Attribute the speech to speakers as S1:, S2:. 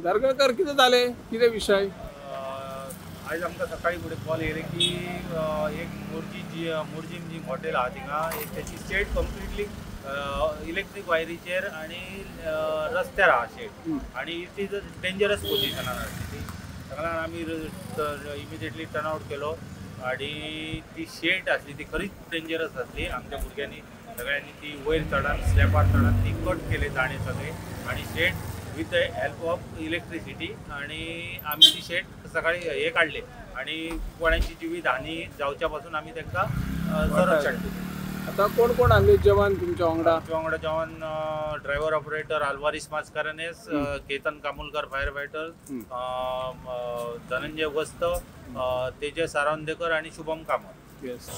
S1: दर्गाकर कितें जालें, कितें विशय?
S2: आयज आमकां सकाळी फुडें कॉल येयले की एक मोरजी जी मोरजीम जी हॉटेल आहा थिंगा एक तेची शेड कंप्लिटली इलेक्ट्रीक वायरीचेर आनी रस्त्यार आहा शेड आनी it is a dangerous पोजिशनान आसली ती. ताका लागून आमी इमिजिएटली टर्न आवट केलो आनी ती शेड आसली ती खरीच डेंजरस आसली. आमच्या भुरग्यांनी सगळ्यांनी ती वयर चडान स्लॅपार चडान ती कट केले दाणे सगळे आनी shed with the help of electricity आणि आमी ती शेड सकाळी हे काडले आणि कोणाची जिवीत हानी जावच्या पासून आमी तांकां संरक्षण दिलें.
S1: आतां कोण कोण आसले जवान तुमच्या वांगडा?
S2: आमच्या वांगडा जवान driver operator Alvares Mascarenhas, Ketan Kamulkar fire fighter, Dhananjay Vast, Tejas Arondekar आणि शुभम कामत.
S1: येस.